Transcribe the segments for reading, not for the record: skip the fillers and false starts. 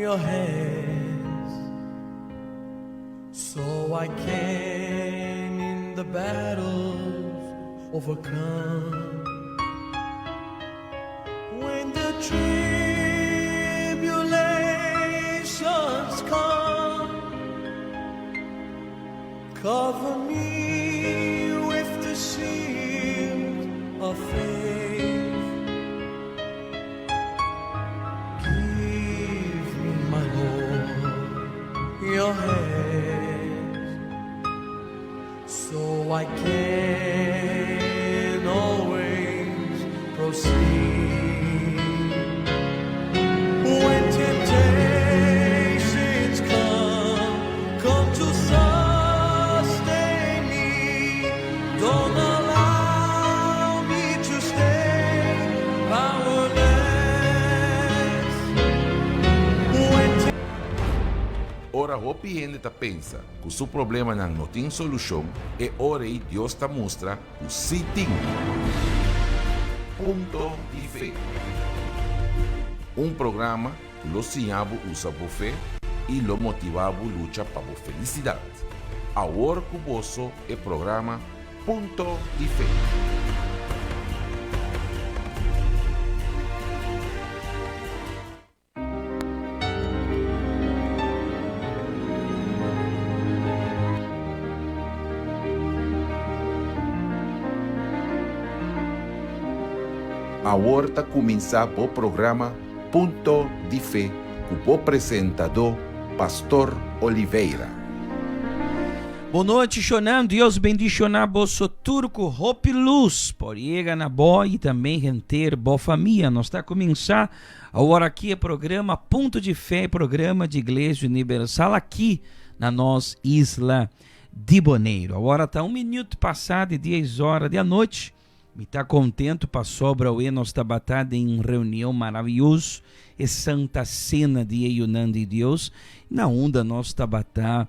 your hands so I can in the battles overcome. When the tribulations come, cover me with the shield of faith. Give me, my Lord, your hands so I can always proceed. When temptations come, come to sustain me. Don't allow me to stay powerless. When Ora hopi hende ta pensa ku su problemanan no tin solushon, e ora ei Dios ta mustra ku sí tin. Punto di Fe. Un programa ku lo siña bo usa bo fe i lo motivá bo lucha pa bo felisidat. Awor ku boso e programa Punto di Fe. Awor ta kuminsá bo programa Punto di Fe ku bo presentadó Pastor Oliveira. Bon nochi shonnan, Dios bendiciona boso tur cu hopi luz por yega na bo y tambe henter bo famia. Nos ta cuminsa Awor aki e programa Punto di Fe, programa di Iglesia Universal aki na nos isla di Boneiru. Awor ta un minuut pasá di dies ora di anochi. Mi ta contento pasobra awe nos tabata den un reunion maraviyoso, e Santa Cena di e Yunan di Dios, na unda nos tabata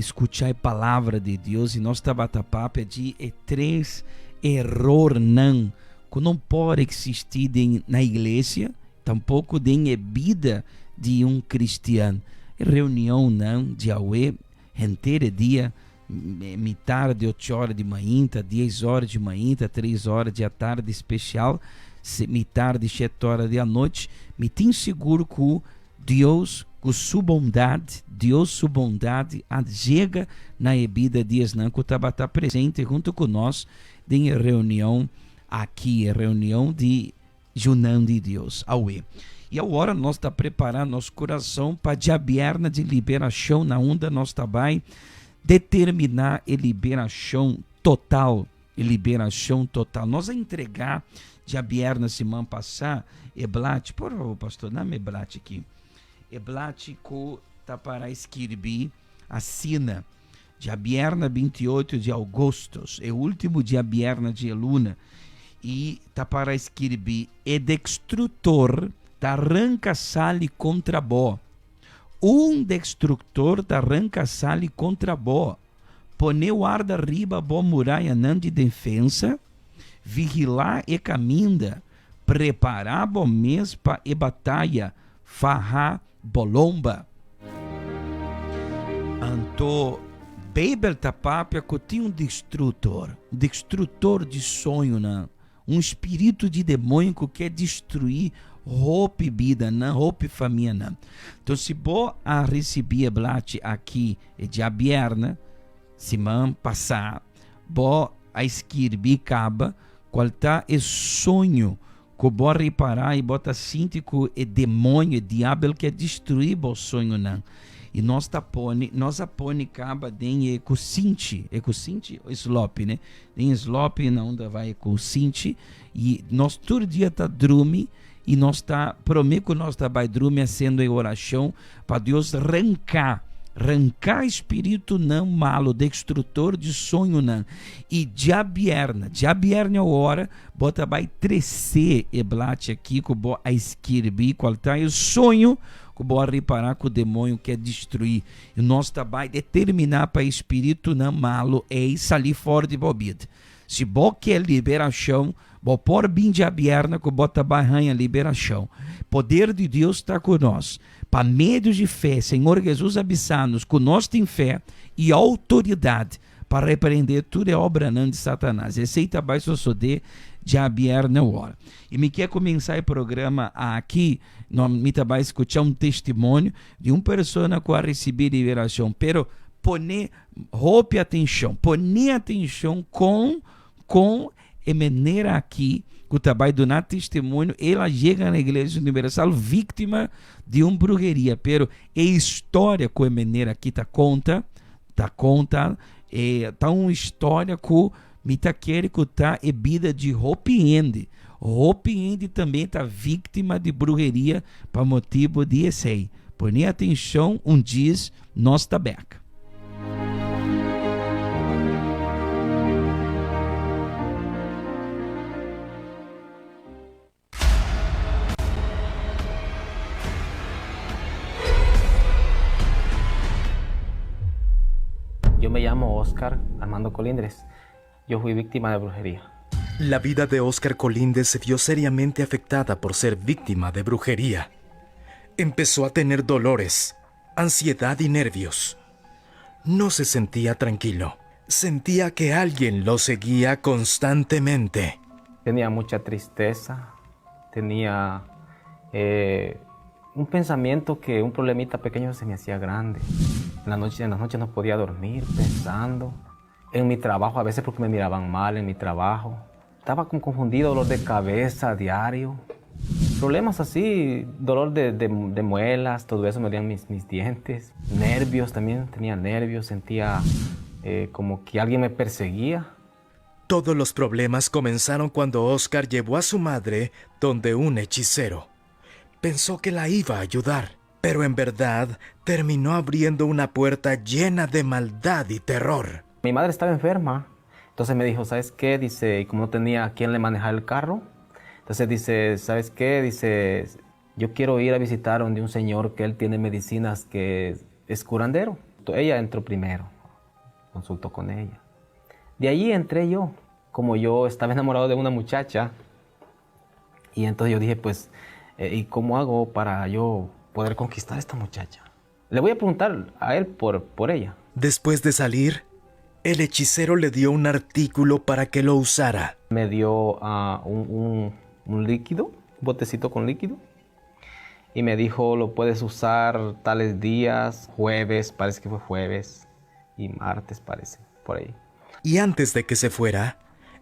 scucha e Palabra di Dios y nos tabata papia di e tres erornan cu no por existi den na iglesia, tampoco den e bida di un cristian. E reunionnan di awe henter e dia, mitar di ocho ora di mainta, dies ora di mainta, tres ora di atardi special, mitar di shete ora di anochi, mi tin sigur cu Dios ku su bondat, Dios su bondat a yega na e bida di esnan ku tabata presente huntu ku nos den e reunion aki, e reunion di Yunan di Dios awe. I awor nos ta prepará nos kurason pa djabièrnè di liberashon na unda nos ta bai determiná e liberashon total. E liberashon total. Nos a entregá djabièrnè siman pasá e blachi, por favor pastor, dame e blachi aki. E blachi ku ta para skirbí asina, djabièrnè 28 di ougùstùs, e último djabièrnè di e luna, i ta para skirbí, E destruktor ta ranka sali kontra bo. Un destruktor ta ranka sali kontra bo. Pone warda riba bo murayanan di defensa, vigilá e kaminda, prepará bo mes pa e bataya, faha bo lomba. Anto Beibel ta papia ku tin un destruktor, un destruktor di soñonan. Un spiritu di demoño ku ke destruí hopi bidanan, hopi famianan. Enton si bo a risibí e blachi aki e djabièrnè, siman pasá, bo a skirbi kaba kual ta e soño ku bo a ripará i bo ta sinti ku e demoño, e diabel ke destruí bo soñonan. I nos ta pone, nos a pone kaba den e kusinchi, e kusinchi slopi, ne? Den slopi na unda vai ku sinchi i nos tur dia ta drumi i nos ta prome ku nos ta bai drumi hasiendo e orashon pa Dios ranka ranka espiritunan malo destrutor di soñonan i djabièrnè djabièrnè awor bo ta bai trese e blachi aki ku bo a skirbi kual ta e soño ku bo a ripara ku demoño ke destrui I nos ta bai determiná pa e spiritunan malu ei sali for di bo bida. Si bo ke liberashon, bo por bin djabièrnè ku bo ta bai haña liberashon. Poder di Dios ta ku nos. Pa medio di fe, Señor Hesus a bisa nos ku nos tin fe i outoridat pa reprendé tur e obranan di Satanas. Esei ta bai sosodé djabièrnè awor. I mi ke kuminsá e programa aki, no, mi ta bai skuchá un testimonio di un persona ku a risibí liberashon. Pero pone hopi atenshon, pone atenshon kon kon e manera aki ku ta bai duna testimonio, el a yega na Iglesia Universal víktima di un bruheria, pero e historia ku e manera aki ta konta, ta konta, e ta un historia ku mi ta kere ku ta e bida di hopi hende. Hopi hende tambe ta víktima di bruheria pa motibu di esei. Pone atenshon un djis nos ta bek. Yo me llamo Oscar Armando Colindres. Yo fui víctima de brujería. La vida de Oscar Colindres se vio seriamente afectada por ser víctima de brujería. Empezó a tener dolores, ansiedad y nervios. No se sentía tranquilo. Sentía que alguien lo seguía constantemente. Tenía mucha tristeza, tenía eh, un pensamiento que un problemita pequeño se me hacía grande. En la noche, en las noches no podía dormir pensando. En mi trabajo, a veces porque me miraban mal en mi trabajo. Estaba como confundido, dolor de cabeza diario. Problemas así, dolor de, de, muelas, todo eso me dolían mis, mis dientes. Nervios también, tenía nervios, sentía eh, como que alguien me perseguía. Todos los problemas comenzaron cuando Oscar llevó a su madre donde un hechicero. Pensó que la iba a ayudar, pero en verdad terminó abriendo una puerta llena de maldad y terror. Mi madre estaba enferma, entonces me dijo, ¿sabes qué? Dice, y como no tenía a quién le manejar el carro, entonces dice, ¿sabes qué? Dice, yo quiero ir a visitar donde un señor que él tiene medicinas que es curandero. Ella entró primero, consultó con ella. De allí entré yo, como yo estaba enamorado de una muchacha, y entonces yo dije, pues, eh, ¿y cómo hago para yo poder conquistar a esta muchacha? Le voy a preguntar a él por, por ella. Después de salir, el hechicero le dio un artículo para que lo usara. Me dio ah, un, un, líquido, un botecito con líquido, y me dijo, lo puedes usar tales días, jueves, parece que fue jueves, y martes parece, por ahí. Y antes de que se fuera,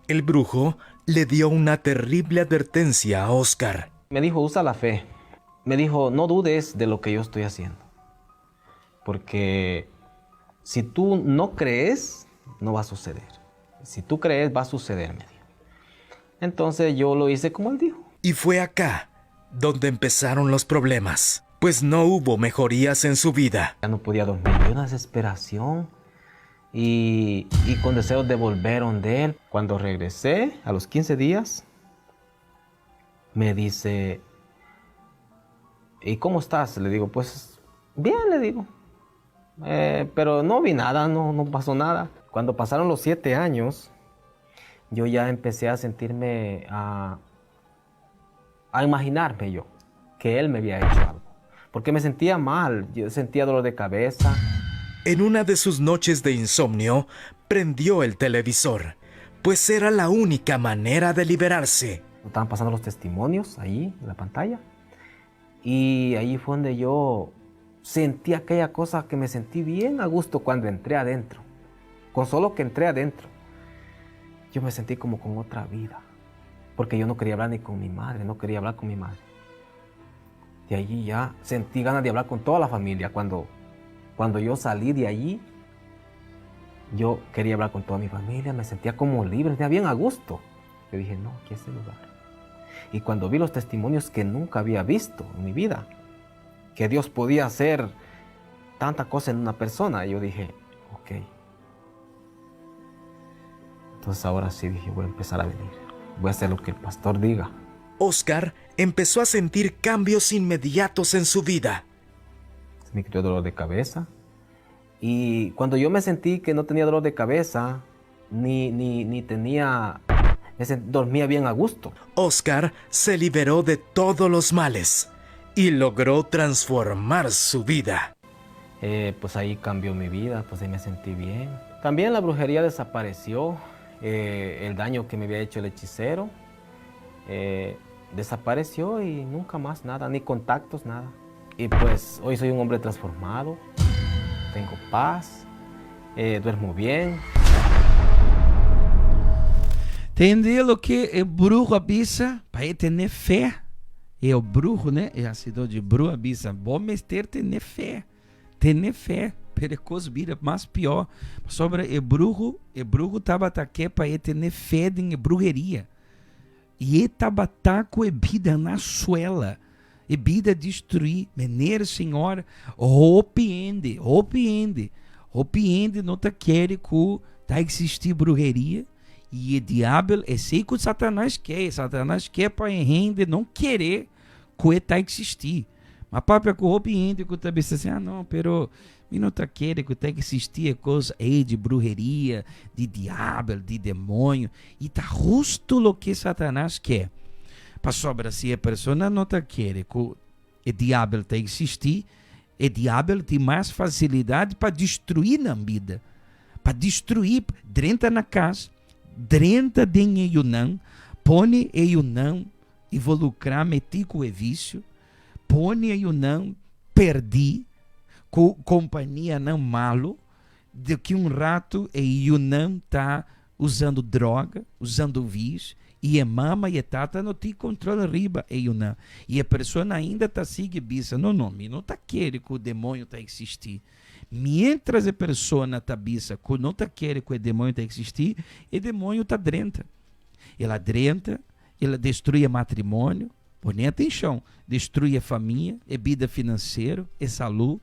el brujo le dio una terrible advertencia a Oscar. Me dijo, usa la fe. Me dijo, no dudes de lo que yo estoy haciendo. Porque si tú no crees, no va a suceder. Si tú crees, va a suceder, me dijo. Entonces yo lo hice como él dijo. Y fue acá donde empezaron los problemas, pues no hubo mejorías en su vida. Ya no podía dormir, una desesperación y, y con deseos de volver donde él. Cuando regresé, a los 15 días, me dice, ¿y cómo estás? Le digo, pues bien, le digo. Eh, pero no vi nada, no, no pasó nada. Cuando pasaron los siete años, yo ya empecé a sentirme, a, a imaginarme yo que él me había hecho algo. Porque me sentía mal, yo sentía dolor de cabeza. En una de sus noches de insomnio, prendió el televisor, pues era la única manera de liberarse. Estaban pasando los testimonios ahí en la pantalla. Y ahí fue donde yo sentí aquella cosa que me sentí bien a gusto cuando entré adentro. Con solo que entré adentro, yo me sentí como con otra vida. Porque yo no quería hablar ni con mi madre, no quería hablar con mi madre. De allí ya sentí ganas de hablar con toda la familia. Cuando, cuando yo salí de allí, yo quería hablar con toda mi familia, me sentía como libre, me sentía bien a gusto. Yo dije, no, aquí es el lugar. Y cuando vi los testimonios que nunca había visto en mi vida, que Dios podía hacer tanta cosa en una persona, yo dije, ok. Entonces ahora sí dije, voy a empezar a venir. Voy a hacer lo que el pastor diga. Oscar empezó a sentir cambios inmediatos en su vida. Se me quitó dolor de cabeza. Y cuando yo me sentí que no tenía dolor de cabeza, ni, ni, ni tenía, dormía bien a gusto. Oscar se liberó de todos los males y logró transformar su vida. Pues ahí cambió mi vida, pues ahí me sentí bien. También la brujería desapareció, el daño que me había hecho el hechicero desapareció y nunca más nada, ni contactos, nada. Y pues hoy soy un hombre transformado, tengo paz, duermo bien. Tende loke e bruho a bisa? Pa e tene fe. E o bruho, ne? E hasidó di bruho a bisa, Bo mester tene fe. Tene fe. Pero e kos bira mas pió. Pasobra e bruho, e bruho tabata ke pa e tene fe den e bruheria. I e tabata ku e bida na suela. E bida destruí. Meneer, señor, hopi hende, hopi hende, hopi hende no ta kere ku ta eksistí bruheria. I e diabel, esei ku Satanas ke. Satanas ke pa e hende no kere ku e ta eksistí. Ma papia ku hopi hende ku ta bisa asina, ah no, pero mi no ta kere ku ta eksistí e kos ei di bruheria, di diabel, di demoño. I ta hustu loke Satanas ke. Pasobra si e persona no ta kere ku e diabel ta eksistí, e diabel tin mas fasilidat pa destruí nan bida, pa destruí, drenta na kas, drenta den e yunan, pone e yunan Involucrá metí cu e vicio, pone e yunan perdí cu companianan malo, de ki un rato e yunan ta usando droga, usando vicio, y e mama y e tata no tin control riba e yunan. Y e persona ainda ta sigui bisa, no, no, mi no ta kere cu demonio ta existi. Mientras e persona ta bisa cu no ta kere cu e demonio ta existi, e demonio ta drenta. El a drenta, el a destrui e matrimonio, pone atencion, destrui e famia, e bida financiero, e salud.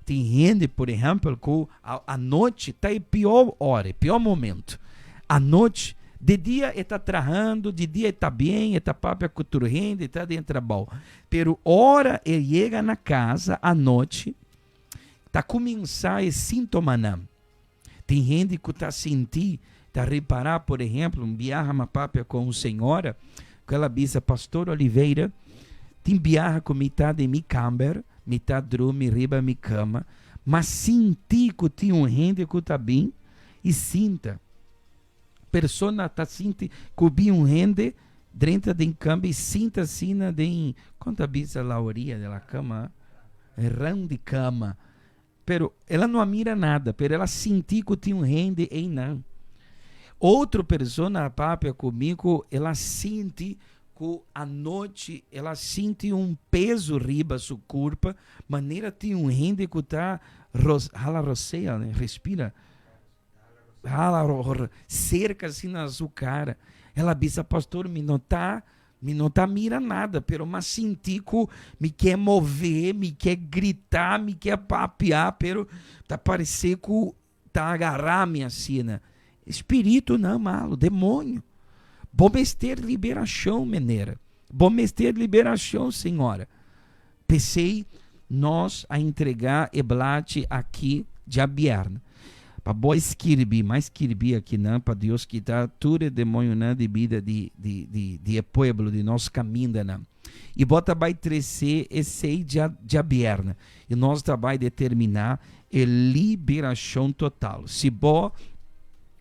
Tin hende, por ehempel, cu anochi ta e pior ora, e pior momento. Anochi, de dia e ta trahando, de dia e ta bien, e ta papia cu tur hende, e ta den trabao. Pero ora e yega na casa anochi, ta cuminsa e sintomanan. Tin hende ku ta sinti, ta ripará, por ehempel, un biaha mi a papia ku un señora, ku el a bisa, Pastor Oliveira, tin biaha ku mi ta den mi kamber, mi ta drumi riba mi kama, ma sinti ku tin un hende ku ta bin i sinta. Persona ta sinti ku bin un hende drenta den kamba i sinta asina den, kon ta bisa la oria de la kama? Ran di kama. Pero el a no a mira nada, pero el a sinti ku tin un hende einan. Otro persona a papia ku mi ku el a sinti ku anochi el a sinti un peso riba su kurpa, manera tin un hende ku ta hala rosea, respira, hala serka asina su kara. El a bisa, Pastor, mi no ta Mi no ta mira nada, pero m'a sinti ku mi ke move, mi ke grita, mi ke papia, pero ta parese ku ta agará mi asina. Spiritunan malu, demonio. Bo mester liberashon, menera. Bo mester liberashon, señora. P'esei nos a entregá e blachi aki djabièrnè. Pa bo skirbi, mas skirbi akinan pa Dios kita tur e demoñonan di bida di di di di e pueblo, di nos kamindanan. I bo ta bai tresé esei dja djabièrnè i nos ta bai determiná e liberashon total. Si bo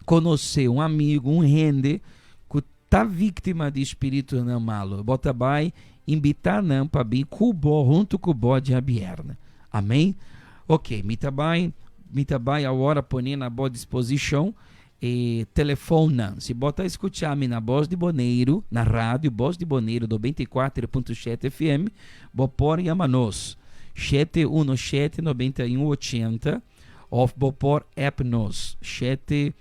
konosé un amigu, un hende ku Ta víktima di spiritunan malu. Bo ta bai invitá nan pa bin ku bo huntu ku bo djabièrnè. Amén? Ok, mi ta bai, mi ta bai awor a pone na bo disposishon e telefonnan. Si bo ta skuchá mi na Bos di Boneiru, na radio Bos di Boneiru 94.7 FM, bo por yama nos 717 91 80 òf bo por app nos 7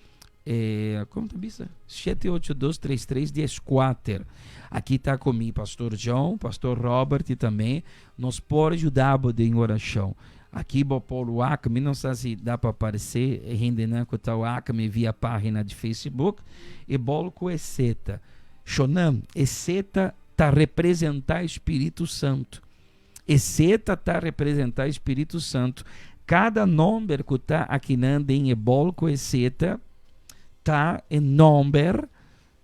E, como ta bisa? 7823314. Aqui tá comigo Pastor João, Pastor Robert e também nos pode ajudar em oração. Aqui vou pôr o acme, não sei se dá para aparecer, ainda não que tá o acme via página de Facebook e bolo com seta. Shonam, seta tá representar Espírito Santo. Seta tá representar Espírito Santo. Cada nome que tá aqui den e bolo com seta. anotá e nòmber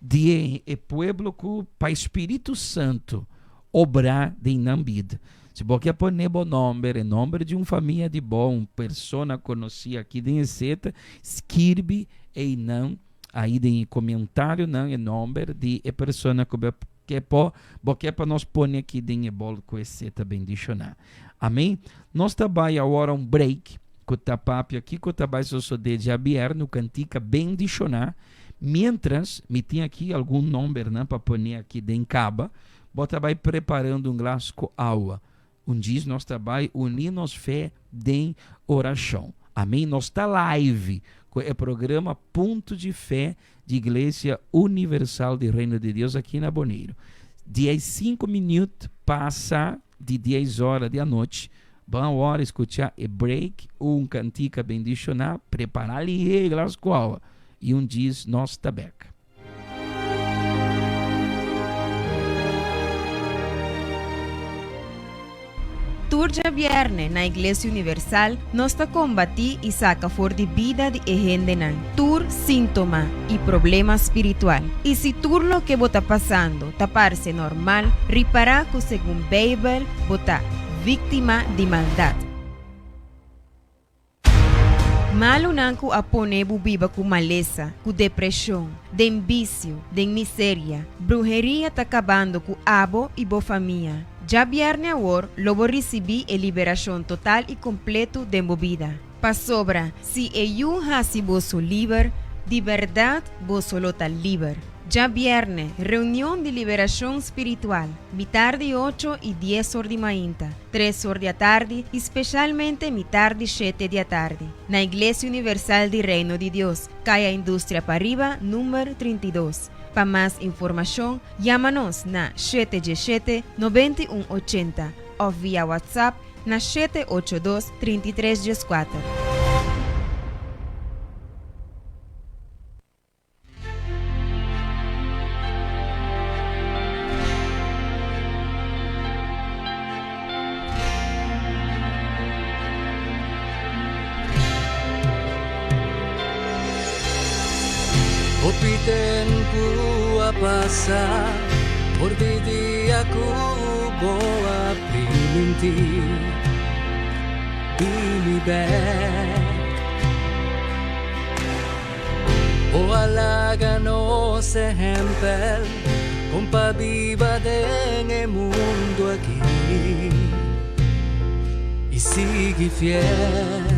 di e pueblo ku pa e Spiritu Santu obrá den nan bida. Si bo ke pone bo nòmber, e nòmber di un famia di bo, un persona konosí aki den e seta, skirbi einan aí den e komentarionan e nòmber di e persona ku bo ke po bo ke pa nos pone aki den e bòl ku e seta bendishoná. Amén. Nos ta bai awor un break ku ta papia kiko ta bai sosodé djabièrnu kantika bendishoná. Miéntras mi tin aki algun nòmbernan pa pone aki den kaba, bo ta bai preparando un glas ku awa. Un djis nos ta bai uní nos fe den orashon. Amén. Nos ta live ku e programa Punto di Fe di Iglesia Universal di Reino di Dios aki na Boneiru. Diesinku minüt pasa di dies ora di anochi. Ban awor skuchá e break, un kantika bendishoná. Prepará lihé e glas ku awa i un djis nos ta bèk. Tur djabièrnè na Iglesia Universal nos ta kombatí i saka for di bida di e hendenan tur síntoma i problema spiritual. I si tur loke bo ta pasando ta parse normal, ripará ku segun Beibel bo ta víktima di maldat. Malunan ku a pone bo biba ku malesa, ku depreshon, den bisio, den miseria, bruheria ta kabando ku abo i bo famia. Djabièrnè awor lo bo risibí e liberashon total i kompletu den bo bida. Pasobra si e Yu hasi boso liber, di bèrdat boso lo ta liber. Djabièrnè, reunion di liberashon spiritual, mitar di ocho i dies or di mainta. Tres or di atardi i speshalmente mitar di shete di atardi, na Iglesia Universal di Reino di Dios, Kaya Industria Pariba, number 32. Pa mas informashon, yama nos na shete djeshete, 91 80 òf via WhatsApp na 782, 33 dieskuater. Hopi tempu a pasa for di dia ku bo a primintí bini bèk. O a laga nos ehempel kon pa biba den e mundu aki i sigui fiel.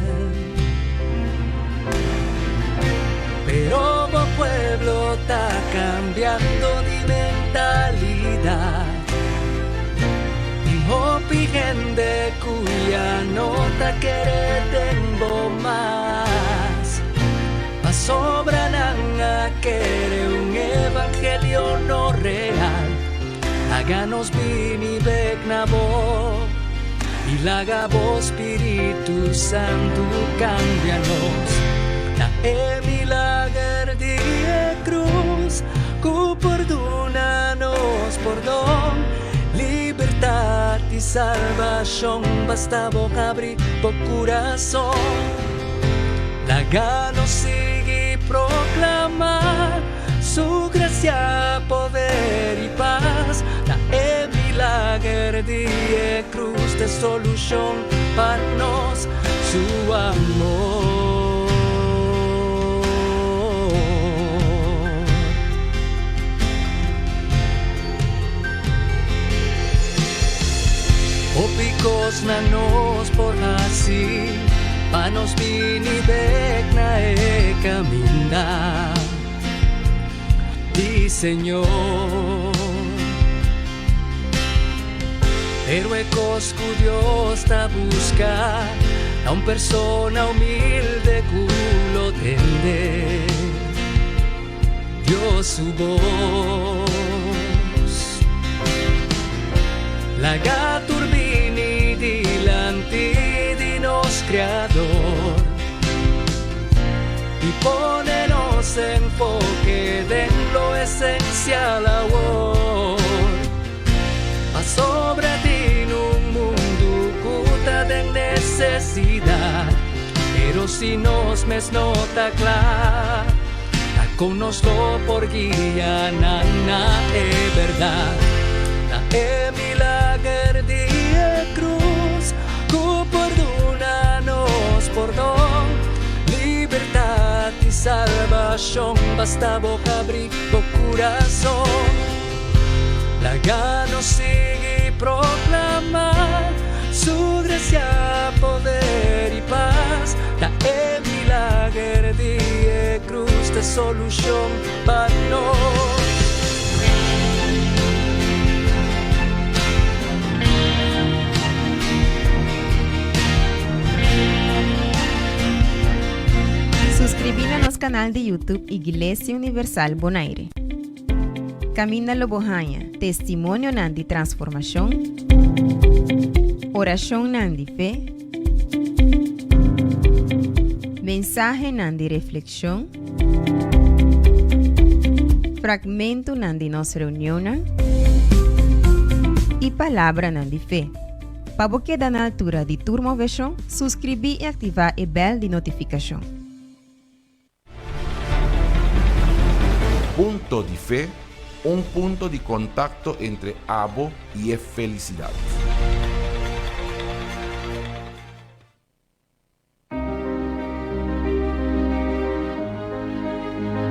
Pero bo pueblo ta cambiando di mentalidad. Tin hopi hende cu ya no ta kere den bo mas. Pasobra nan a kere un evangelio no real. Laga nos bini bek na bo i laga bo Spiritu Santu cambia nos. Na e milager di e cruz cu por duna nos pordon, libertad i salbacion. Basta bo habri bo curason. Laga nos sigui proclama su gracia, poder i paz. Na e milager di e cruz t'e solucion pa nos, su amor. Hopi cosnan nos por haci pa nos bini bek na e caminda di Señor. Pero e cos cu Dios ta busca ta un persona humilde cu lo tende Dios su voz. Laga tur bini dilanti di nos Creador y pone nos enfoque den lo esencial awor. Pasobra tin un mundu cu ta den necesidad, pero si nos mes no ta cla, ta. Kon nos lo por guia nan na e bèrdat? Na e milager di e krus ku por duna nos pordon, libertat i salbashon. Basta bo habri bo kurason. Laga nos sigui proklamá Su grasia, poder i pas. Ta e milager di e krus ta e solushon pa nos. Suskribí na nos kanal di YouTube Iglesia Universal Bonaire. Kaminda lo bo haña testimonionan di transformashon, orashonnan di fe, mensahenan di reflekshon, fragmentonan di nos reunionnan i palabranan di fe. Pa bo keda na altura di tur moveshon, suskribí i aktivá e bèl di notifikashon. Punto di fe, un punto di kontakto entre abo i e felisidat.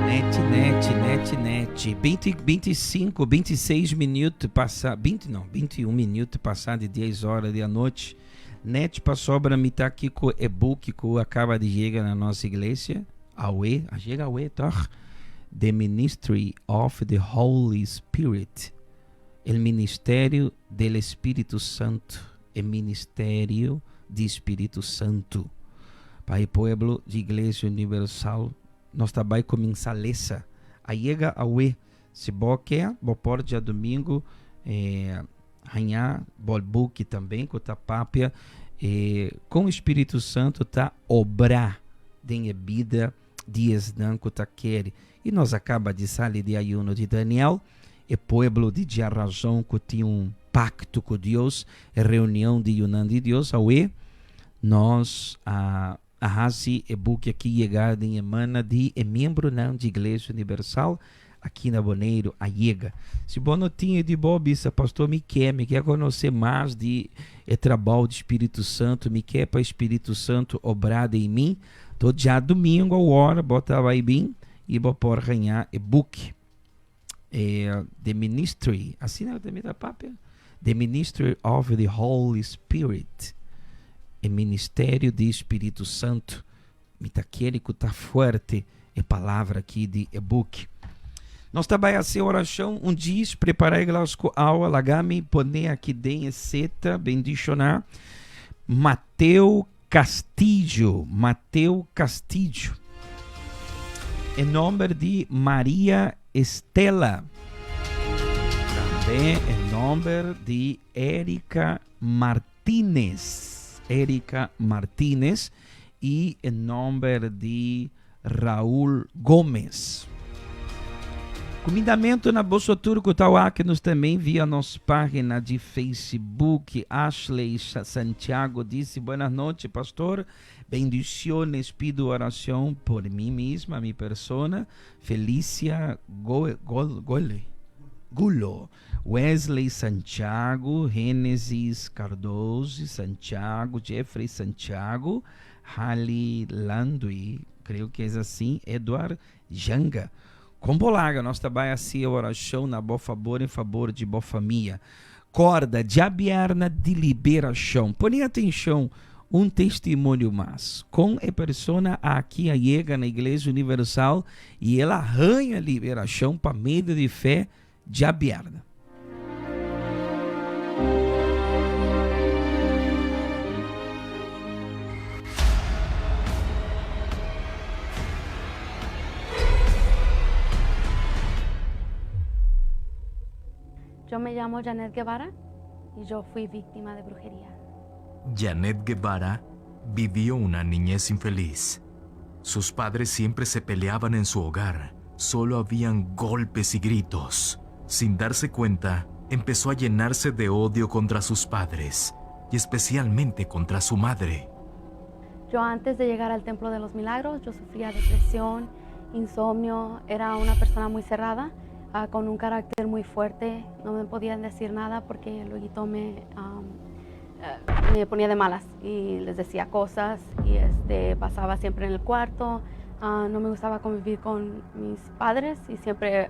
Net, net, net, net. 20, 25, 26 minuto passa, 20 não, 21 minuto passar de 10 horas da noite. Net pasobra mi ta aki ku e buki ku akaba di yega na nos iglesia, awe, a yega awe tòg? The Ministry of the Holy Spirit, El Ministerio del Espíritu Santo, E Ministerio di Spiritu Santu. Pa e pueblo di Iglesia Universal nos ta bai kuminsá lesa. A yega awe. Si bo ke, bo por djadumingu haña bo buki tambe ku ta papia kon Spiritu Santu ta obra den e bida di esnan ku ta kere. I nos a kaba di sali di ayuno di Daniel, e pueblo di djarazon ku tin un pakto ku Dios, e reunion di yunan di Dios. Awe nos a A hasi e buki aki yega den e mana di e miembronan di Iglesia Universal aki na Boneiru a yega. Si bo no tin e di bo, bisa, Pastor, mi ke, mi ke konosé mas di e trabou di Spiritu Santu, mi ke pa e Spiritu Santu obrá den mi. To djadumingu awor bo ta bai bin i bo por haña e buki. E The Ministry, asina ta mi ta papia? The Ministry of the Holy Spirit, e ministerio di Spiritu Santu. Mi ta kere ku ta fuerte e palabra aki di e buki. Nos ta bai hasi orashon un djis, prepara e glas ku awa, laga mi pone aki den e seta, bendishoná. Mateo Castillo, Mateo Castillo. E nomber di Maria Estela. Tambe e nomber di Erika Martinez. Erika Martinez y e nomber di Raul Gomez. Kumindamentu na boso tur ku ta wak nos tambe via nos página di Facebook. Ashley Santiago disi, Buenas noches pastor, bendiciones, pido oracion por mi misma, mi persona, Felicia Gulo, Wesley Santiago, Genesis Cardoso Santiago, Jeffrey Santiago, Hali Landui, creo que es assim, Edward Janga. Com bo laga nos ta bai haci e oracion na bo fabor en fabor di bo famia. Corda, djabièrna di liberacion. Pone atencion, un testimonio mas. Con e persona aki a yega na Iglesia Universal y el a haña liberacion pa medio di fe djabièrnè. Yo me llamo Janet Guevara y yo fui víctima de brujería. Janet Guevara vivió una niñez infeliz. Sus padres siempre se peleaban en su hogar. Solo habían golpes y gritos. Sin darse cuenta, empezó a llenarse de odio contra sus padres y especialmente contra su madre. Yo antes de llegar al Templo de los Milagros, yo sufría depresión. insomnio, era una persona muy cerrada, con un carácter muy fuerte, no me podían decir nada porque luego me ponía de malas y les decía cosas y pasaba siempre en el cuarto. No me gustaba convivir con mis padres y siempre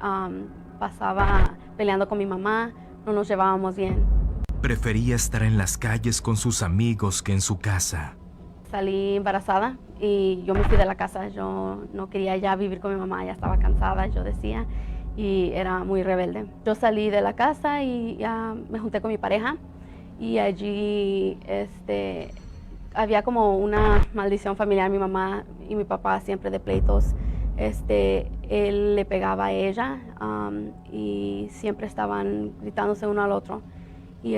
pasaba peleando con mi mamá, no nos llevábamos bien. Prefería estar en las calles con sus amigos que en su casa. Salí embarazada y yo me fui de la casa. Yo no quería ya vivir con mi mamá, ya estaba cansada, yo decía, y era muy rebelde. Yo salí de la casa y ya me junté con mi pareja y allí había como una maldición familiar, mi mamá y mi papá siempre de pleitos. Él le pegaba a ella y siempre estaban gritándose uno al otro. Y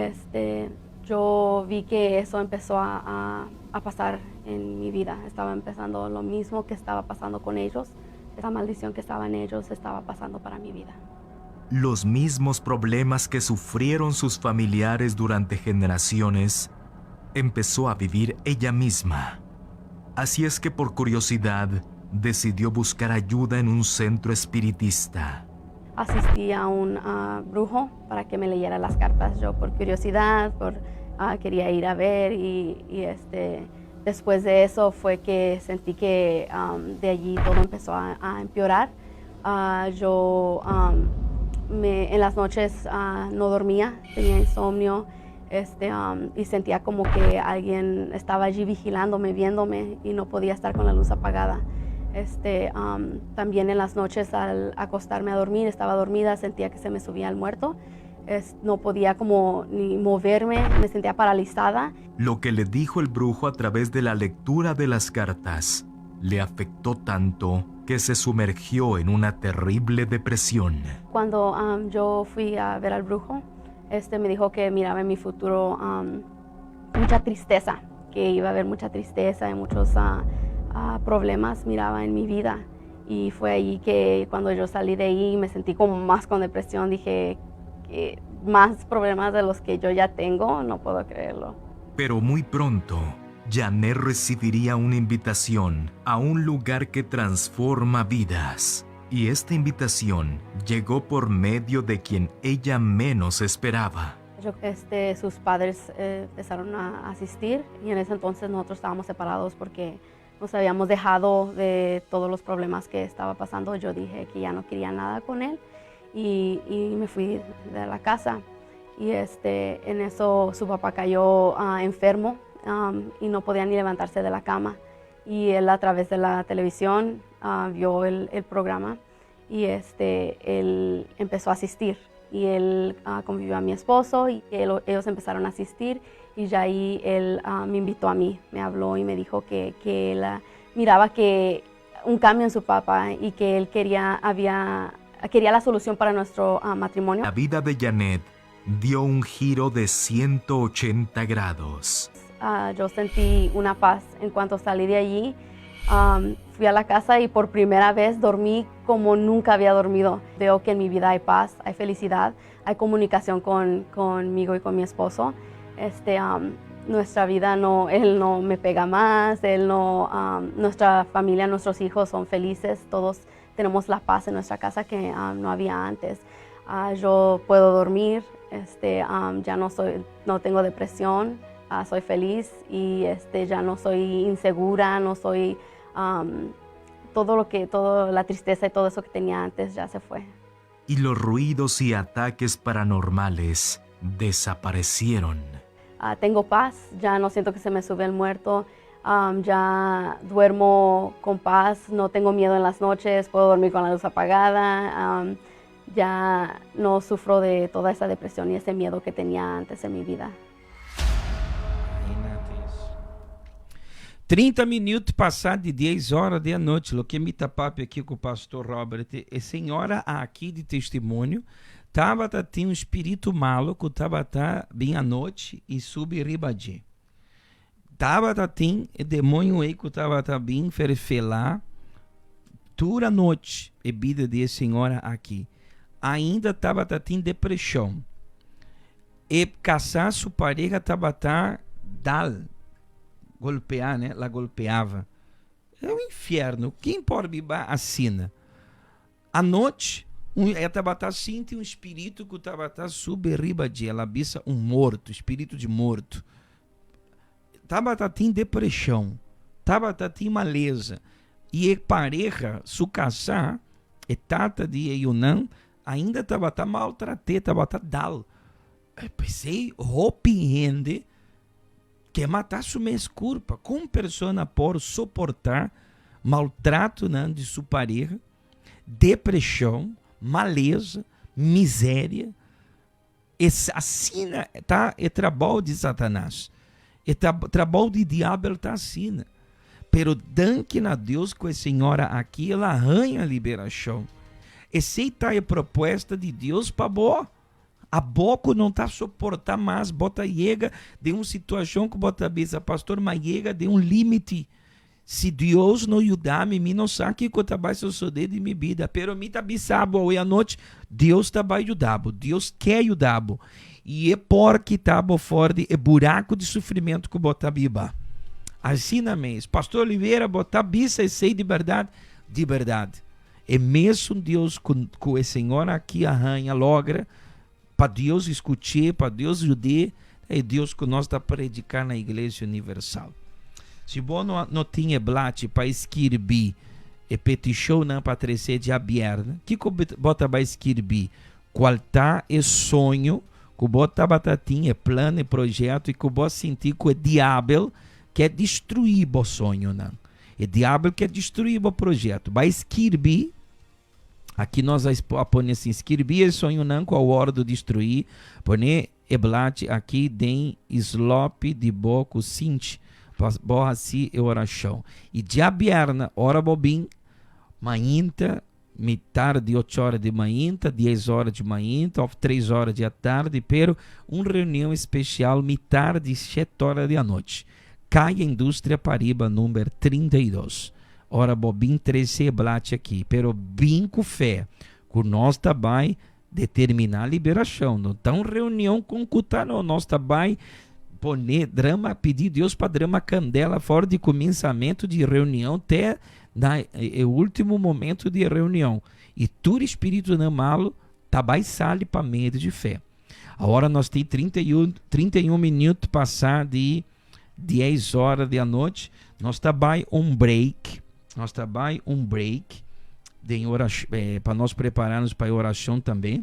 yo vi que eso empezó a pasar en mi vida. Estaba empezando lo mismo que estaba pasando con ellos. Esa maldición que estaba en ellos estaba pasando para mi vida. Los mismos problemas que sufrieron sus familiares durante generaciones, empezó a vivir ella misma. Así es que por curiosidad decidió buscar ayuda en un centro espiritista. Asistí a un brujo para que me leyera las cartas. Yo por curiosidad, quería ir a ver y después de eso fue que sentí que de allí todo empezó a empeorar. Yo en las noches no dormía, tenía insomnio y sentía como que alguien estaba allí vigilándome, viéndome y no podía estar con la luz apagada. También en las noches al acostarme a dormir, estaba dormida, sentía que se me subía el muerto. No podía como ni moverme, me sentía paralizada. Lo que le dijo el brujo a través de la lectura de las cartas le afectó tanto que se sumergió en una terrible depresión. Cuando yo fui a ver al brujo, me dijo que miraba en mi futuro mucha tristeza, que iba a haber mucha tristeza y muchos problemas miraba en mi vida. Y fue ahí que cuando yo salí de ahí me sentí como más con depresión, dije que más problemas de los que yo ya tengo, no puedo creerlo. Pero muy pronto, Janet recibiría una invitación a un lugar que transforma vidas. Y esta invitación llegó por medio de quien ella menos esperaba. Sus padres empezaron a asistir y en ese entonces nosotros estábamos separados porque nos habíamos dejado de todos los problemas que estaba pasando. Yo dije que ya no quería nada con él y me fui de la casa. Y en eso su papá cayó enfermo y no podía ni levantarse de la cama. Y él a través de la televisión vio el programa y él empezó a asistir. Y él convivió a mi esposo y ellos empezaron a asistir y ya ahí él me invitó a mí, me habló y me dijo que él miraba que un cambio en su papá y que él quería la solución para nuestro matrimonio. La vida de Janet dio un giro de 180 grados. Yo sentí una paz en cuanto salí de allí. Fui a la casa y por primera vez dormí como nunca había dormido. Veo que en mi vida hay paz, hay felicidad, hay comunicación conmigo y con mi esposo. Nuestra vida no, él no me pega más, él no, nuestra familia, nuestros hijos son felices, todos tenemos la paz en nuestra casa que no había antes. Yo puedo dormir, ya no tengo depresión, soy feliz y ya no soy insegura, no soy, toda la tristeza y todo eso que tenía antes ya se fue. Y los ruidos y ataques paranormales desaparecieron. Tengo paz, ya no siento que se me sube el muerto, ya duermo con paz, no tengo miedo en las noches, puedo dormir con la luz apagada, ya no sufro de toda esa depresión y ese miedo que tenía antes en mi vida. Imagínate eso. 30 minutos passados de 10 horas da noite. Lo que me papia aqui com o pastor Robert. E senhora aqui de testemunho, tava tinha um espírito maluco, tava tá bem à noite e sube riba dje. Tava tem demônio aí que tava tá bem ferfelar toda noite e vida de senhora aqui. Ainda tava tá tem depressão. E casar sua pareja tava tá dal golpear, né? La golpeava. É un infierno. Ken por biba asina? Anochi, un e tabata sinti un spiritu ku tabata subi riba dje. El a bisa un morto, spiritu di morto. Tabata tin depreshon, tabata tin malesa. I e pareha, su kasá, e tata di e yunan, ainda tabata maltrat'é, tabata dal. P'esei hopi hende ke mata su mes kurpa. Kon un persona por soportá maltratonan di su pareha, depreshon, malesa, miseria? Es asina ta e trabou di Satanas. E trabou di diabel ta asina. Pero danki na Dios ku e señora aki el a haña liberashon. Esei ta e propuesta di Dios pa bo. Abo ku no ta soporta mas, bo ta yega den un situashon ku bo ta bisa, Pastor, m'a yega den un limiti. Si Dios no yuda mi, mi no sa kiko ta bai sosodé di mi bida. Pero mi ta bisa bo awe anochi, Dios ta bai yuda bo. Dios ke yuda bo. I e por kita bo for di e buraku di sufrimentu ku bo ta biba. Asina mes. Pastor Olivera, bo ta bisa esei di bèrdat? Di bèrdat. E mesun Dios ku ku e señora aki a haña logra pa Dios skuch'é, pa Dios yud'é, ta e Dios ku nos ta prediká na Iglesia Universal. Si bo no no tin e blachi pa skirbi e petishonnan pa tresé djabièrnè, kiko bo ta bai skirbi? Kual ta e soño ku bo tabata tin, e plan, e proyekto i ku bo a sinti ku e diabel ke destruí bo soñonan? E diabel ke destruí bo projeto. Bai skirbi, aki nos a pone asin, skirbi e soñonan ku a wòrdu destruí, pone e blachi aki den e slopi di bo ku sinchi pa bo hasi e orashon. I djabièrnè ora bo bin, mainta, mitar di ocho ora di mainta, dies ora di mainta òf tres ora di atardi, pero un reunion espesial mitar di shete ora di anochi. Kaya Industria pariba number 32. Ora bo bin trese e blachi aki, pero bin ku fe ku nos ta bai determiná liberashon. No ta un reunion kon ku ta no, nos ta bai pone drama, pidi Dios pa drama kandela for di kuminsamentu di reunion te na e último momento di e reunion. I tur spiritunan malu ta bai sali pa medio di fe. Awor nos tin 31, 31 minuut pasá di 10 ora di anochi. Nos ta bai un break. Nos ta bai un break den oracion, eh, pa nos prepararnos pa e oracion tambe.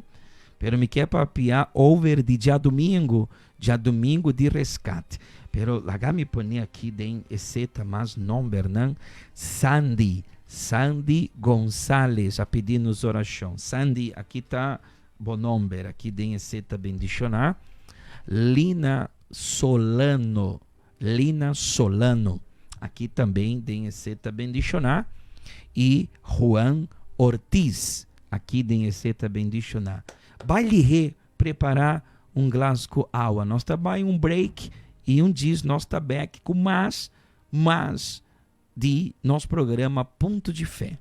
Pero mi kier papia over di djadomingo, djadomingo di rescate. Pero laga mi pone aki den e seta mas nombernan. Sandy, Sandy Gonzalez a pidi nos oracion. Sandy, aki ta Bo nomber aki den e seta bendishoná, Lina Solano, Lina Solano, aki tamben den e seta bendishoná, i Juan Ortiz, aki den e seta bendishoná. Bai lihé prepará un glas ku awa. Nos ta bai un break i un djis nos ta bèk ku mas, mas di nos programa Punto di Fé.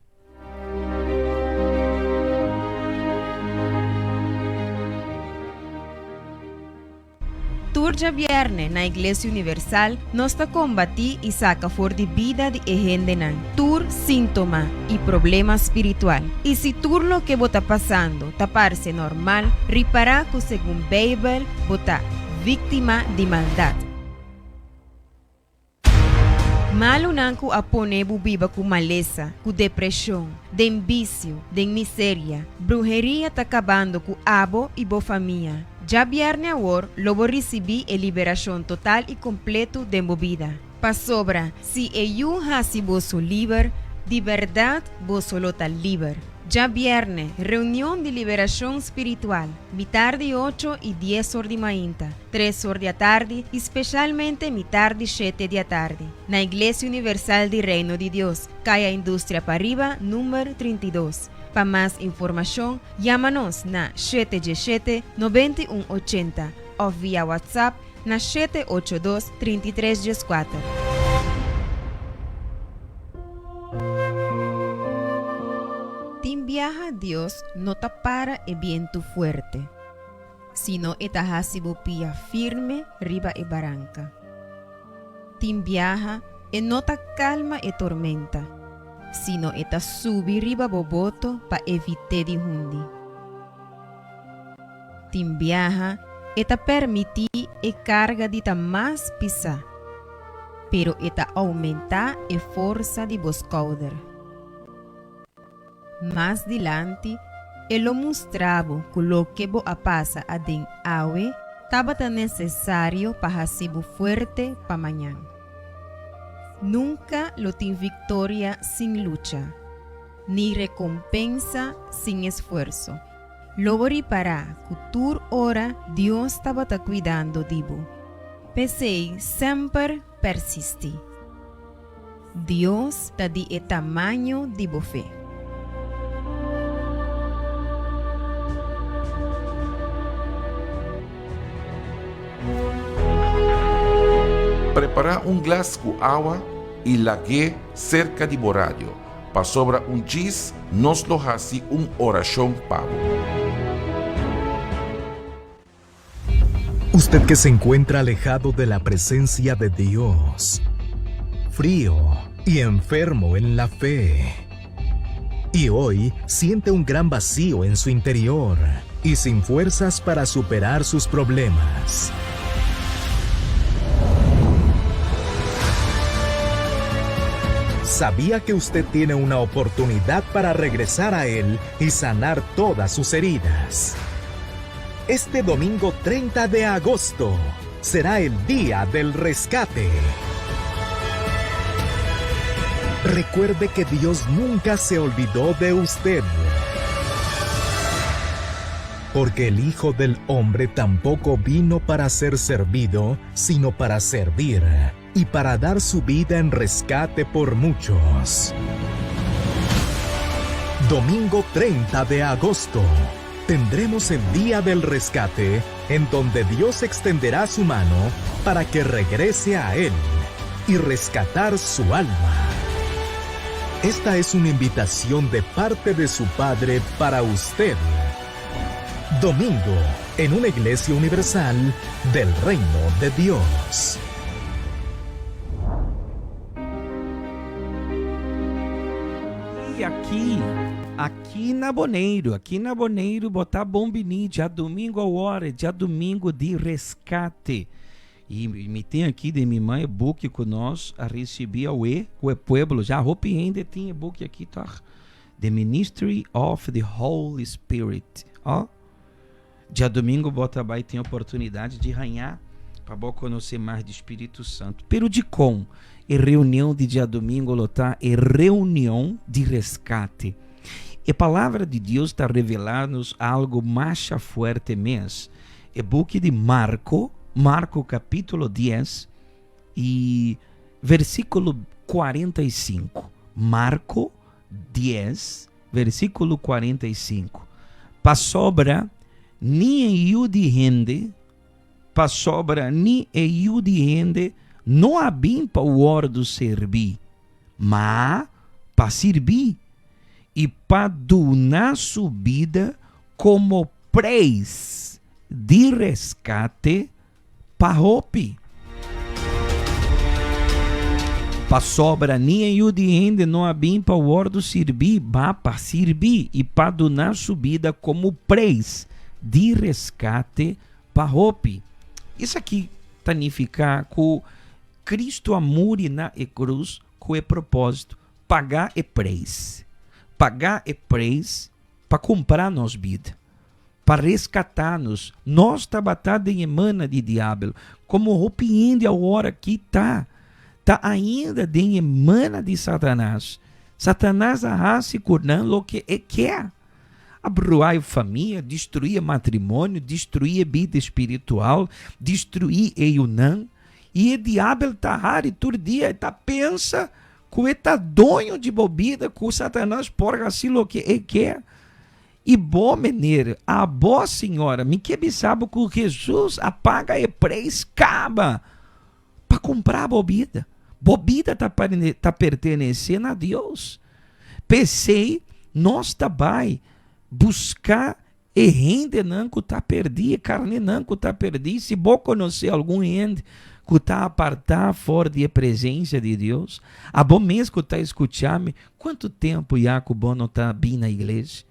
Tur djabièrnè na Iglesia Universal nos ta kombatí i saka for di bida di e hendenan tur síntoma i problema spiritual. I si tur loke bo ta pasando ta parse normal, ripará ku segun Beibel bo ta víktima di maldat. Malunan ku a pone bo biba ku malesa, ku depreshon, den bisio, den miseria, bruheria ta kabando ku abo i bo famia. Djabièrnè awor lo bo risibí e liberashon total i kompletu den bo bida. Pasobra si e Yu hasi boso liber, di bèrdat boso lo ta liber. Djabièrnè, reunion di liberashon spiritual, mitar di ocho i dies or di mainta. Tres or di atardi i speshalmente mitar di shete di atardi, na Iglesia Universal di Reino di Dios, Kaya Industria Pariba, number 32. Pa mas informashon, yama nos na shete djeshete, 91 80 òf via WhatsApp na 782 33 dieskuater. Tin biaha Dios no ta para e bientu fuerte. Sino e ta hasi bo pia firme riba e baranka. Tin biaha, E no ta kalma e tormenta, sino e ta subi riba bo boto pa evit'é di hundi. Tin biaha e ta permití e karga di ta mas pisá, pero e ta oumentá e forsa di bo skouder. Mas dilanti e lo mustra bo ku loke bo a pasa aden awe tabata nesesario pa hasi bo fuerte pa mañan. Nunka lo tin viktoria sin lucha, ni rekompensa sin esfuerso. Lo bo ripará ku tur ora Dios tabata kuidando di bo. P'esei semper persistí. Dios ta di e tamaño di bo fe. Prepará un glas ku awa i lag'é serka di bo radio, pasobra un djis nos lo hasi un orashon pa bo. Usted que se encuentra alejado de la presencia de Dios, frío y enfermo en la fe. Y hoy siente un gran vacío en su interior y sin fuerzas para superar sus problemas. ¿Sabía que usted tiene una oportunidad para regresar a Él y sanar todas sus heridas? Este domingo 30 de agosto será el día del rescate. Recuerde que Dios nunca se olvidó de usted. Porque el Hijo del Hombre tampoco vino para ser servido, sino para servir y para dar su vida en rescate por muchos. Domingo 30 de agosto tendremos el día del rescate en donde Dios extenderá su mano para que regrese a Él y rescatar su alma. Esta es una invitación de parte de su Padre para usted. Domingo, en una iglesia universal del Reino de Dios. I aki, aki na Boneiru, aki na Boneiru bo ta bon bini djadumingu awor, e djadumingu di reskate. I mi tin aki den mi man e buki ku nos a risibí awe ku e pueblo. Ja hopi hende tin e buki aki tòg? The Ministry of the Holy Spirit. Oh. Djadumingu bo ta bai tin oportunidat di haña pa bo konosé mas di Spiritu Santu. Pero dikon e reunion di djadumingu lo ta e reunion di reskate? E Palabra di Dios ta revelá nos algu masha fuerte mes. E buki di Marko, Marko kapítulo dies i versíkulo 45. Marko dies, Versíkulo 45, Pasobra ni e Yu di hende, pasobra ni e Yu di hende no a bin pa wòrdu serbí, ma pa sirbí, i pa duna su bida komo preis di reskate Pa hopi. Pasobra ni e Yu di hende no a bin pa wòrdu sirbí, ma pa sirbí i pa duna su bida komo preis di reskate pa hopi. Esaki ta nifiká ku Kristu a muri na e krus ku e propósito paga e preis, paga e preis pa kumpra nos bida. Pa reskatá nos. Nos tabata den e mana di diabel, komo hopi hende awor aki ta, ta ainda den e mana di Satanas. Satanas a hasi ku nan loke e ke. A bruá e famia, destruí e matrimonio, destruí e bida espiritual, destruí e yunan. I e diabel ta hari tur dia, e ta pensa ku e ta doño di bo bida, ku Satanas por hasi loke e ke. I bo, meneer, abo, señora, mi ke bisa bo ku Hesus a paga e preis kaba pa kumpra bo bida. Bo bida ta ta pertenesé na Dios. P'esei nos ta bai buska e hendenan ku ta perdí, e karnénan ku ta perdí. Si bo konosé algun hende. ku ta apartá for di e presensia di Dios? Abo mes ku ta skuchá mi, kuantu tempu ya ku bo no ta bin na iglesia?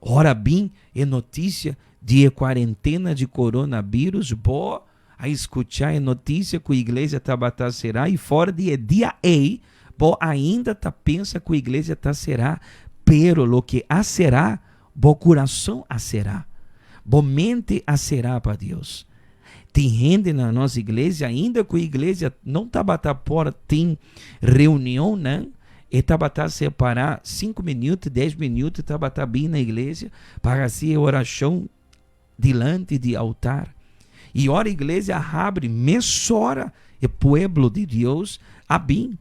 Ora bin e notisia di e kuarentena di koronabírus, bo a skuchá e notisia ku iglesia tabata será i for di e dia ei bo ainda ta pensa ku iglesia ta será, pero loke a será, bo kurason a será, bo mente a será pa Dios. Tin hende na nos iglesia ainda ku iglesia no tabata por tin reunionnan, e tabata separá sinku minuut, des minuut tabata bin na iglesia pa hasi e orashon dilanti di altar. I ora iglesia a habri, mesora e pueblo di Dios a bin.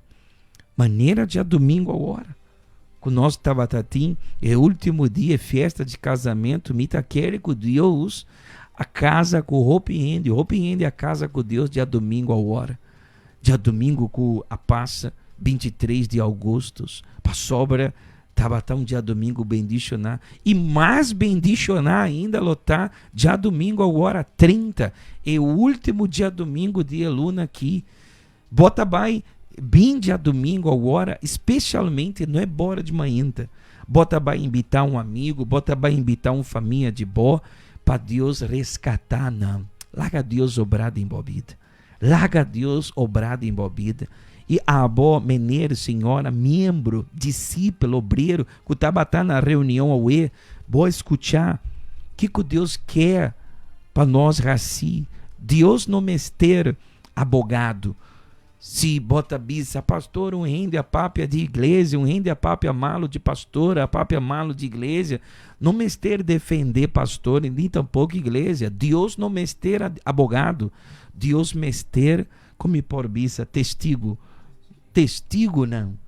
Manera djadumingu awor, ku nos tabata tin e último dia, e fiesta di kasamentu, mi ta kere ku Dios a kasa ku hopi hende, hopi hende a kasa ku Dios djadumingu awor, djadumingu ku a pasa, 23 di augustus, pasobra tabata un djadumingu bendishoná, i mas bendishoná ainda lo ta djadumingu awor, 30, e último djadumingu di e luna aki. Bo ta bai bin djadumingu awor, spesialmente no e bora di mainta. Bo ta bai invitá un amigu, bo ta bai invitá un famia di bo pa Dios reskatá nan. Laga Dios obra den bo bida. Laga Dios obra den bo bida. I abo, mener, señora, miembro, disipel, obrero ku tabata na reunion awe, bo a skuchá kiko Dios ke pa nos hasi. Dios no mester abogado. Si bo ta bisa, Pastor, un hende a papia di iglesia, un hende a papia malu di pastor, a papia malu di iglesia. No mester defende pastor ni tampoko iglesia. Dios no mester abogado. Dios mester, kon mi por bisa, testigu. Testigunan.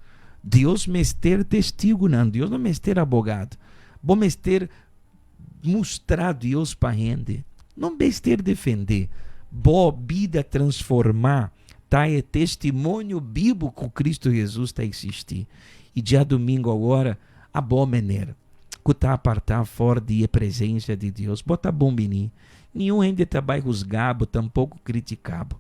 Dios mester testigunan. Dios no mester abogado. Bo mester Mustra Dios pa hende. No mester defendé. Bo bida transformá ta e testimonio bibu ku Kristu Hesus ta eksistí. I djadumingu awor, abo mener ku ta apartá for di e presensia di Dios, bo ta bon biní. Niun hende ta bai husgá bo, tampoko kritiká bo.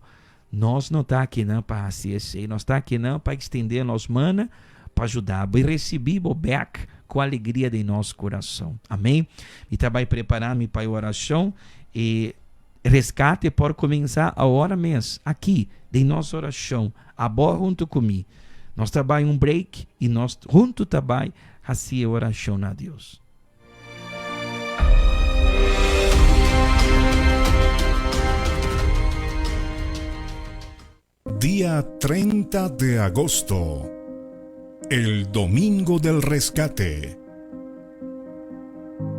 Nos no ta akinan pa hasi esei. Nos ta akinan pa ekstendé nos mana pa juda bo i risibí bo bèk ku alegria den nos kurason. Amén. Mi ta bai prepará mi pa e orashon. E reskate por kuminsá awor mes, aki, den nos orashon, abo huntu ku mi. Nos ta bai un break i nos huntu ta bai hasi e orashon na Dios. Dia 30 de agosto, el Domingo del Rescate.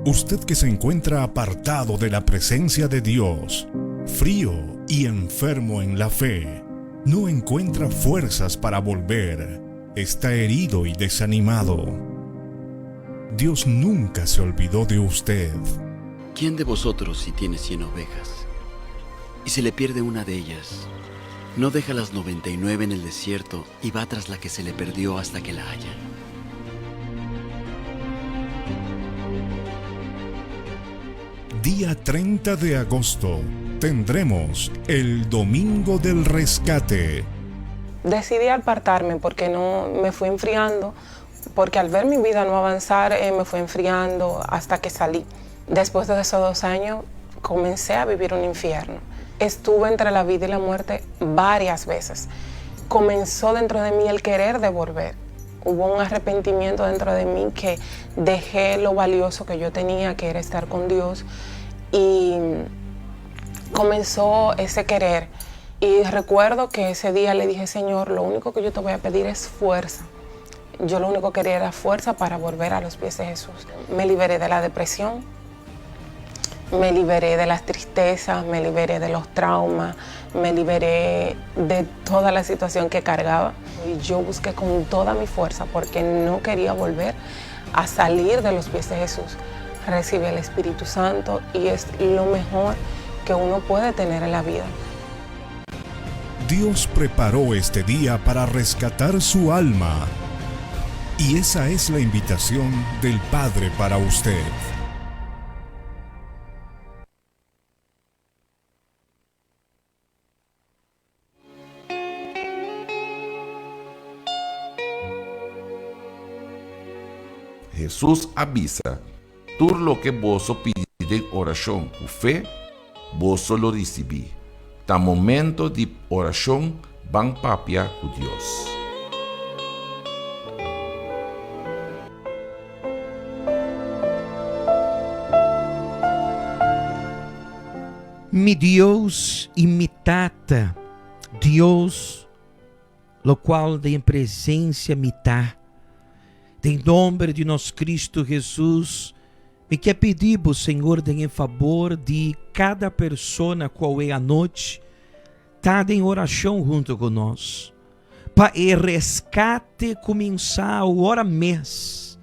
Usted que se encuentra apartado de la presencia de Dios, frío y enfermo en la fe, no encuentra fuerzas para volver, está herido y desanimado. Dios nunca se olvidó de usted. ¿Quién de vosotros si tiene cien ovejas y se le pierde una de ellas, no deja las 99 en el desierto y va tras la que se le perdió hasta que la halla? Día 30 de agosto tendremos el Domingo del Rescate. Decidí apartarme porque no me fui enfriando, porque al ver mi vida no avanzar eh, me fui enfriando hasta que salí. Después de esos dos años comencé a vivir un infierno. Estuve entre la vida y la muerte varias veces. Comenzó dentro de mí el querer de volver. Hubo un arrepentimiento dentro de mí que dejé lo valioso que yo tenía, que era estar con Dios, y comenzó ese querer. Y recuerdo que ese día le dije, Señor, lo único que yo te voy a pedir es fuerza. Yo lo único que quería era fuerza para volver a los pies de Jesús. Me liberé de la depresión, me liberé de las tristezas, me liberé de los traumas, me liberé de toda la situación que cargaba. Y yo busqué con toda mi fuerza porque no quería volver a salir de los pies de Jesús. Recibí el Espíritu Santo y es lo mejor que uno puede tener en la vida. Dios preparó este día para rescatar su alma. Y esa es la invitación del Padre para usted. Hesus a bisa, Tur loke boso pidi den orashon ku fe, boso lo risibí. Ta momento di orashon, ban papia ku Dios. Mi Dios i mi Tata, Dios, locual den presencia mi ta. Den nomber di nos Cristo Jesus, mi ke pidi bo, Señor, den e fabor di cada persona cu awe anochi ta den oracion hunto cu nos, pa e rescate cuminsa awor mes.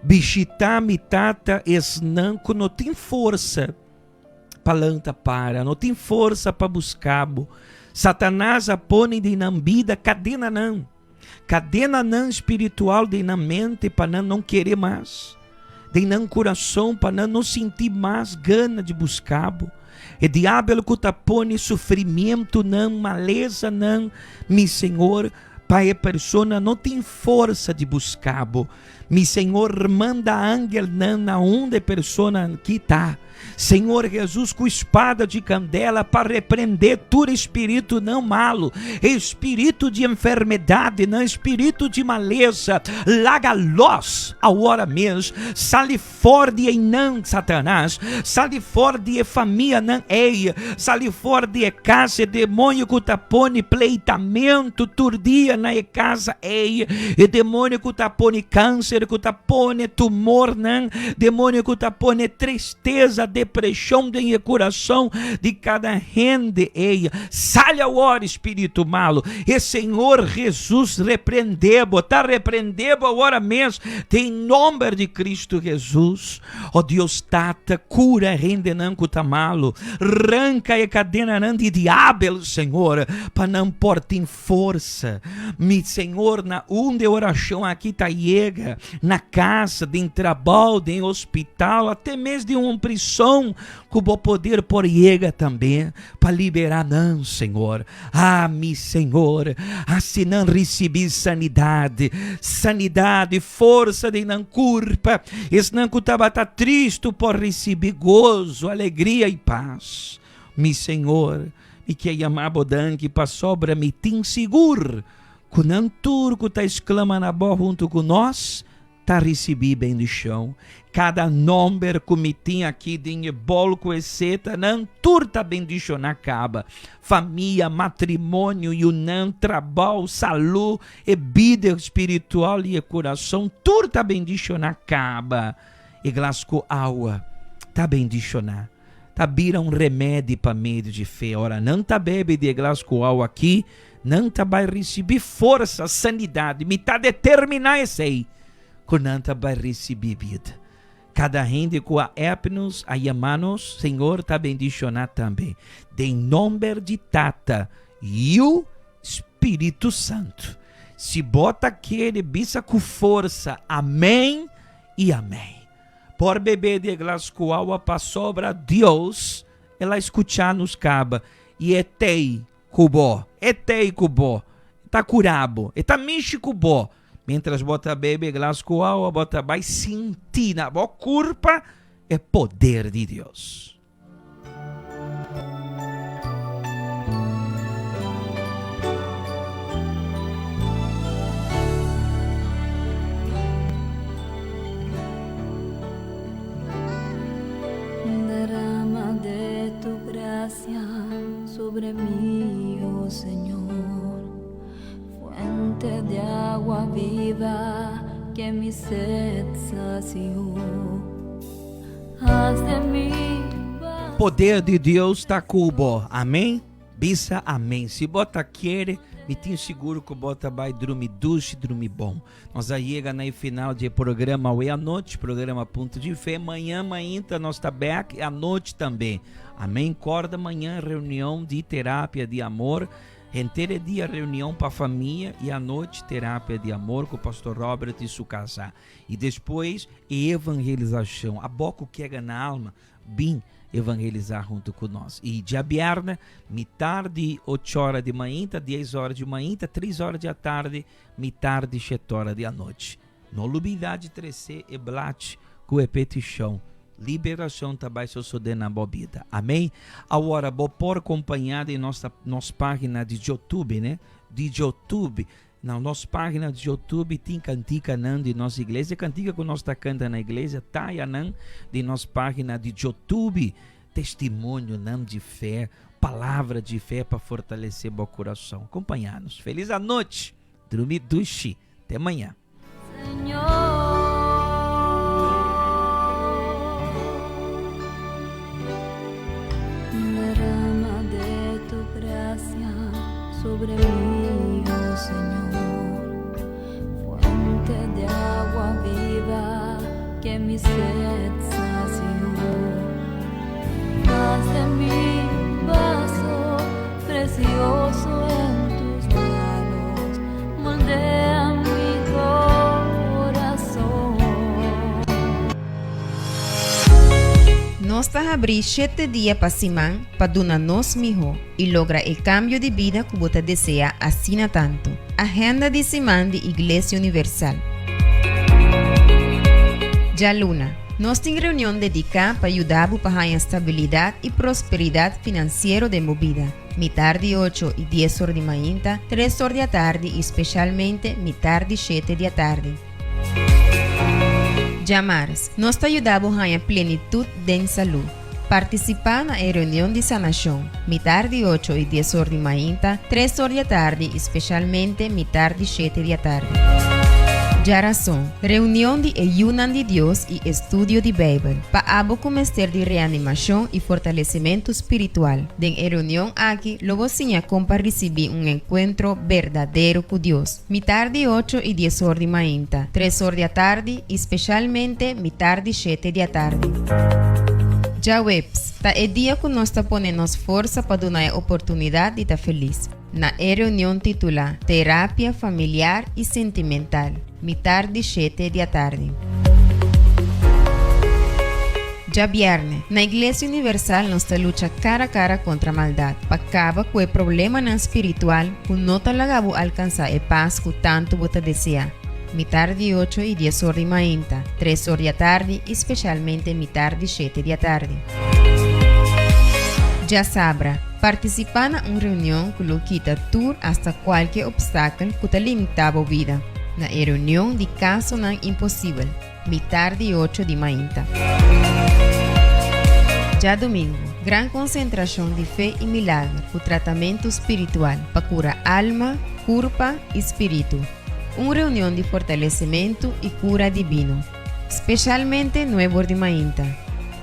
Bishita mi Tata esnan cu no tin forsa pa lanta para, no tin forsa pa busca bo. Satanas a pone den nan bida cadenanan, cadenanan spiritual den nan mente pa nan no kere mas, den nan curason pa nan no sinti mas gana di busca bo. E diabel cu ta pone sufrimientonan, malezanan, mi Señor, pa e persona no tin forsa di busca bo. Mi Señor manda angelnan na unda e persona ki ta. Señor Jesus ku spada di kandela pa reprende tur espiritunan malu, espiritu di enfermedadnan, espiritu di malesa, laga los awor mes, sali for di einan Satanas, sali for di e famianan ei, sali for di e kas, e demonio ku ta pone pleitamentu tur dia na e kasa ei, e demonio ku ta pone kanser, ku ta pone tumornan, demonio ku ta pone tristesa, depreshon den e kurason di kada hende ei. Sali awor, spiritu malu. E Señor Jesus reprende bo, ta reprende bo awor mes, den nomber di Cristo Jesus. O Dios Tata, kura hendenan ku ta malu, ranka e kadenanan di diabel, Señor, pa nan por tin Forsa, mi Señor, na unda e oracion aki ta yega, na casa, den trabao, den hospital, ate mes den un prison, cu bo poder por yega tambe pa libera nan, Señor. Ah, mi Señor, haci nan ricibi sanidad, sanidad y forsa den nan curpa. Esnan cu tabata tristo por ricibi gozo, alegria y paz. Mi Señor, mi ke yama bo danki pasobra mi tin sigur ku nan tur ku ta esklama na bo huntu ku nos ta risibí bendishon. Kada nòmber ku mi tin aki den e bòl ku e seta, nan tur ta bendishoná kaba. Famia, matrimonio, yunan, trabou, salú, e bida spiritual i e kurason, tur ta bendishoná kaba. E glas ku awa ta bendishoná. Ta bira un remedi pa medio di fe. Ora nan ta bebe di e glas ku awa aki, nan ta bai risibí forsa, sanidad. Mi ta determiná esei, ku nan ta bai risibí bida. Kada hende ku a app nos, a yama nos, Señor ta bendishoná tambe. Den nomber di Tata, Yu, Spiritu Santu. Si bo ta kere bisa ku forsa, Amèn i amèn. Por bebe di e glas ku awa pasobra Dios el a skucha nos kaba i e tei ku bo, e tei ku bo, e ta kura bo, e ta mishi ku bo. Mientras bo ta bebe e glas ku awa bo ta bai sinti na bo kurpa e poder di Dios. Derrama de tu gracia sobre mí, oh Señor, fuente de agua viva que mi sed sació. Poder di Dios ta ku bo. Amen. Bisa amen. Si bo ta kere, mi tin sigur ku bo ta bai drumi dushi, drumi bon. Nos a yega na e final di e programa awe anochi, programa Punto di Fe. Mañan mainta nos ta bek i anochi tambe. Amen. Korda mañan reunion di terapia di amor. Henter e dia reunion pa famia i anochi terapia di amor ku Pastor Robert i su kasá. I despues e evangelizashon. Abo ku kega na alma, bin evangelizá huntu ku nos. I djabièrnè, mitar di ochora di mainta, dies ora di mainta, tris ora di atardi, mitar di shet'ora di anochi. No lubidá di trese e blachi ku e petishon. Liberashon ta bai sosodé na bo bida. Amén. Awor bo por kompañá den nos nos página di Youtube, ne? Di Youtube. Na nos página di Youtube tin kantikanan di nos iglesia. Kantika ku nos ta kanta na iglesia ta ayanan den nos página di Youtube. Testimonionan di fe, palabra di fe pa fortalesé bo kurason. Kompañá nos. Felis anochi. Drumi dushi. Te maña. Derrama de tu gracia sobre mí, oh Señor, fuente de agua viva que mi sed sació. Haz de mí vaso precioso en tus manos, moldea mi corazón. Nos ta habrí shete dia pa siman pa duna nos mihó i logra e kambio di bida ku bo ta deseá asina tantu. Agenda di siman di Iglesia Universal. Djaluna, Nos tin reunion dediká pa yuda bo pa haña stabilidat i prosperidat finansiero den bo bida. Mitar di ocho i dies or di mainta, tres or di atardi i speshalmente mitar di shete di atardi. Djamars, nos ta yuda bo haña plenitut den salú. Partisipá na e reunion di sanashon, mitar di ocho i dies or di mainta, tres or di atardi i speshalmente mitar di shete di atardi. Djarason, Reunion di e Yunan di Dios i Estudio di Beibel, pa abo ku mester di reanimashon i fortalesimentu spiritual. Den e reunion aki lo bo siña kon pa risibí un enkuentro berdadero ku Dios. Mitar di ocho i dies or di mainta, tres or di atardi i speshalmente mitar di shete di atardi. Djaweps, ta e dia ku nos ta pone nos forsa pa duna e oportunidat di ta felis. Na e reunion titulá Terapia Familiar i Sentimental, mitar di shete di atardi. Djabièrnè, na Iglesia Universal nos ta lucha kara kara kontra maldat pa kaba ku e problemanan spiritual ku no ta laga bo alkansá e pas ku tantu bo ta deseá. Mitar di ocho i dies or di mainta, tres or di atardi i speshalmente mitar di shete di atardi. Djasabra, partisipá na un reunion ku lo kita tur asta kualke opstakel ku ta limitá bo bida. Na e reunion di Kasonan Imposibel, mitar di ocho di mainta. Djadumingu, gran konsentrashon di fe i milager ku tratamentu spiritual pa kura alma, kurpa i spiritu. Un reunion di fortalesimentu i kura dibino. Speshalmente nuebe or di mainta,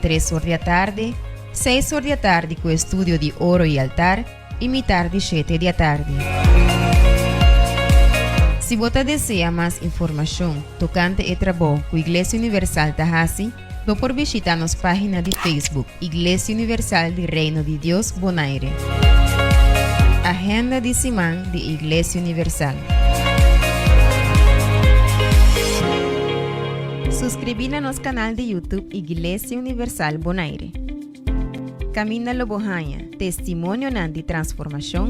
tres or di atardi, seis or di atardi ku estudio di oro i altar i mitar di shete di atardi. Si bo ta desea mas informashon tokante e trabou ku Iglesia Universal ta hasi, bo por bishita nos página di Facebook, Iglesia Universal di Reino di Dios Bonaire. Agenda di siman di Iglesia Universal. Suskribí na nos kanal di YouTube Iglesia Universal Bonaire. Kaminda lo bo haña testimonionan di transformashon,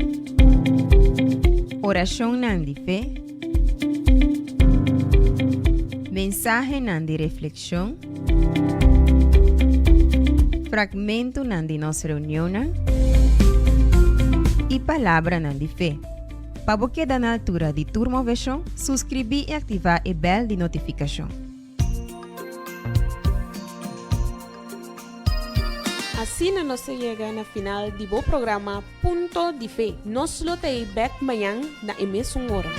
orashonnan di fe, mensahenan di reflekshon, fragmentonan di nos reunionnan i palabranan di fe. Pa bo keda na altura di tur moveshon, suskribí i aktivá e bèl di notifikashon. Asina nos ta yega na final di bo programa Punto di Fe. Nos lo ta ei bek mañan na e mesun ora.